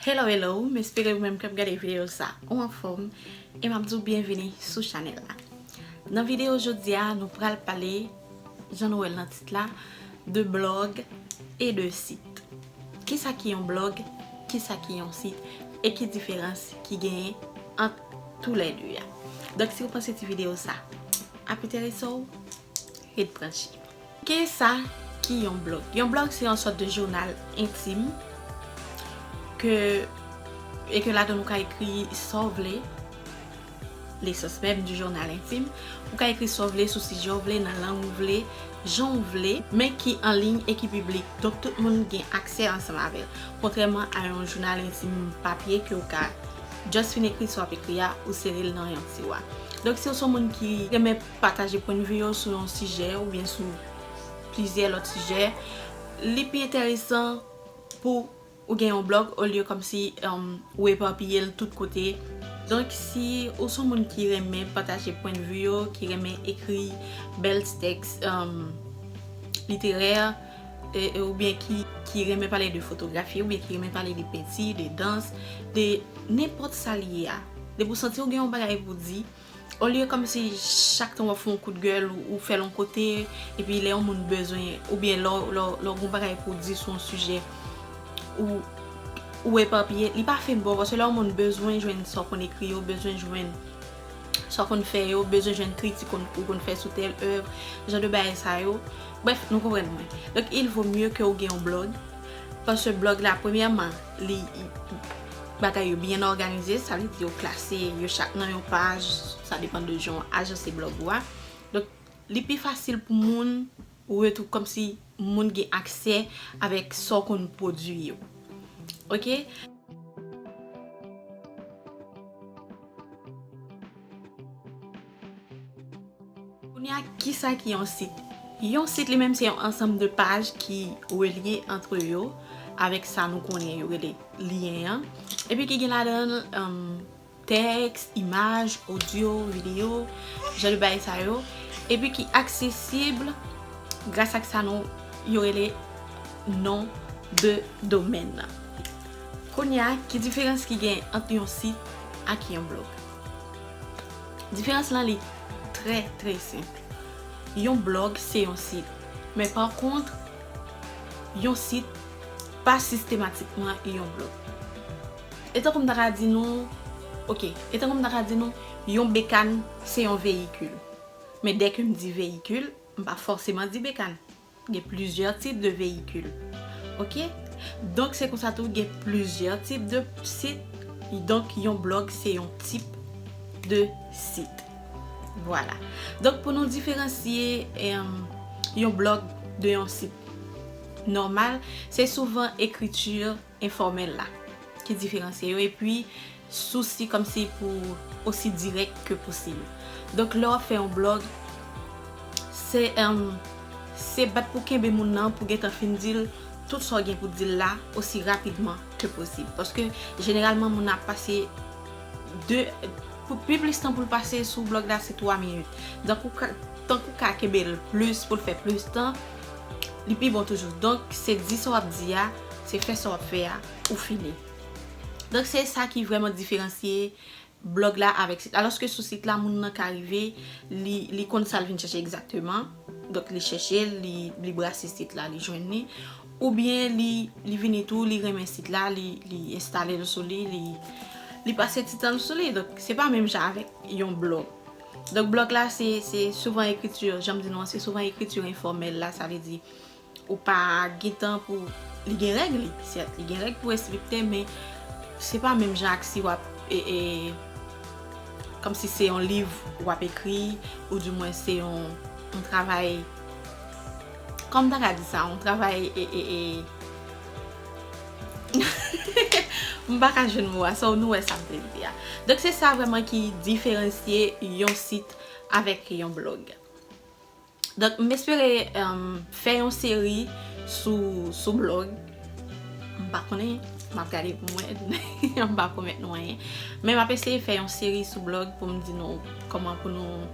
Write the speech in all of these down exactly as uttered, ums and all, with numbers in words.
Hello, hello, m espere ou menm k ap gade videyo sa ou anfòm, e m ap di w byenvini sou chanèl la. Nan videyo jodi a, nou pral pale, jan nou wè l nan tit la, de blòg e de sit. Kisa ki yon blòg, kisa ki yon sit, e ki diferans ki genyen ant toulède a. Donk, si w panse ti videyo sa ap enterese w, ret branche. Kisa ki yon blòg? Yon blòg se yon sòt de jounal entim ke, e ke ladan w ka ekri sa w vle, lesans menm di jounal entim. Ou ka ekri sa w vle, sou sijè w vle, nan lang ou vle, jan w vle, men ki an liy e ki piblik. Donk, tout moun gen aksè ansanm avè l. Kontrèman a yon jounal entim papye ke w ka just fin ekri sa w ap ekri a, ou sere l nan yon tiwa. Donk, si w se yon moun ki renmen pataje pwennvi w sou yon sijè oubyen sou plizyè lòt sijè, li pi enteresan pou ou gen yon blòg olye kòmsi, um, ou epapiye l tout kote. Donk, si ou se yon moun ki renmen pataje pwennvi w, ki renmen ekri bèl tèks, um, literè, e, e, oubyen ki, ki renmen pale de fotografi, oubyen ki renmen pale de penti, de dans, de nenpòt sa l ye a. Depi w santi w gen yon bagay pou di, olye kòmsi chak tan w ap fè yon kout gèl, ou, ou fè l yon kote, epi lè yon moun bezwen, oubyen lè, lè, lè w gen yon bagay pou w di sou yon sijè, ou, ou epapiye, li pa fin bon, paske lè yon moun bezwen jwenn sa w konn ekri yo, bezwen jwenn sa w konn fè yo, bezwen jwenn kritik konn, ou konn fè sou tèl èv, jan de bagay sa yo. Brèf, nou konprann mwen. Donk, il vaut mieux ke w gen yon blòg, paske blòg la, premyèman, li, bagay yo byen òganize, sa vle di yo klase yo chak nan yon paj, sa depann de jan w ajanse blòg ou a. Donk, li pi fasil pou moun retwou-, kòmsi moun gen aksè avèk sa w konn pwodui yo. Oke? Kounye a, kisa ki yon sit? Yon sit li menm se yon ansanm de paj ki relye antre yo avèk sa nou konnen yo rele lyen an, epi ki gen ladan l, um, tèks, imaj, odyo, videyo, jan de bagay sa yo, epi ki aksesib gras ak sa nou, yo rele non de domèn nan. Kounye a, ki diferans ki gen ant yon sit ak yon blòg? Diferans lan li trè, trè senp. Yon blòg se yon sit. Men pa kont, yon sit pa sistematikman yon blòg. E tankou m ta ka di nou, oke, e tankou m ta ka di nou, yon bekàn se yon veyikil. Men dèke m di veyikil, m pa fòseman di bekàn. Gen plizyè tip de veyikil. Oke? Donk, se konsa tou, gen plizyè tip de sit. Donk, yon blòg se yon tip de sit. Vwala. Donk, pou nou diferansye, em, yon blòg de yon sit nòmal, se souvan ekriti enfòmèl la ki diferansye yo, epi sousi kòmsi pou osi dirèk ke posib. Donk, lè w ap fè yon blòg, se, em, se bat pou kenbe moun nan, pou gentan fin di l tout sa w gen pou di l la osi rapidman ke posib. Paske, jeneralman, moun nan ap pase de, pou pi plis tan pou l pase sou blòg la, se twa minit. Donk, ou ka, tank ou ka kenbe l plis, pou l fè plis tan, li pi bon toujou. Donk, se di sa w ap di a, se fè sa w ap fè a, ou fini. Donk, se sa ki vrèman diferansye blòg la avèk sit. Alòske sou sit la, moun nan ka rive, li, li konn sa l vin chèche egzakteman. Donk, li chèche l, li, li brase sit la, li jwenn li. Oubyen li, li vini tou, li renmen sit la, li, li enstale l sou li, li, li pase ti tan l sou li. Donk, se pa menm jan avèk yon blòg. Donk, blòg la, se, se souvan ekriti, jan m di nou an, se souvan ekriti enfòmèl la, sa vle di, ou pa gen tan pou, li gen règ li, sèt, li gen règ pou respekte, men se pa menm jan ak si w ap, e, e, kòmsi se yon liv w ap ekri, oudimwen se yon, yon travay, kòman m ta ka di sa, yon travay, e, e, e, m pa ka jwenn mo a, so nou wè sa m te di a. Donk, se sa vrèman ki diferansye yon sit avèk yon blòg. Donk, m espere, em, fè yon seri sou, sou blòg. M pa konnen, m ap gade pou m wè. M pa pwomèt nou anyen. Men m ap eseye fè yon seri sou blòg pou m di nou kòman pou nou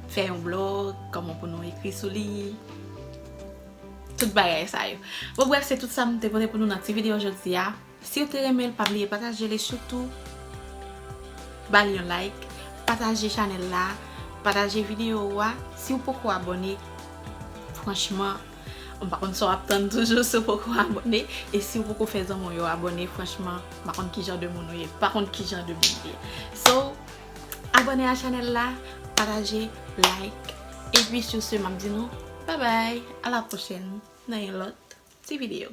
fè yon blòg, kòman pou nou ekri sou li. Tout bagay sa yo. Bon, brèf, se tout sa m te pote pou nou nan ti videyo jodi a. Si w te renmen l, pa bliye pataje l e sitou ba l yon like, pataje chanèl la, pataje videyo a. Si w poko abòne, franchman, m pa konn sa w ap tann toujou si w poko abòne. E si w poko fè zanmi w yo abòne, franchman, m pa konn ki jan de moun ou ye, m pa konn ki jan de moun ou ye. So, abòne a chanèl la, pataje, like. Epi sur ce, m ap di nou bye bye, à la prochaine nan yon lòt ti videyo.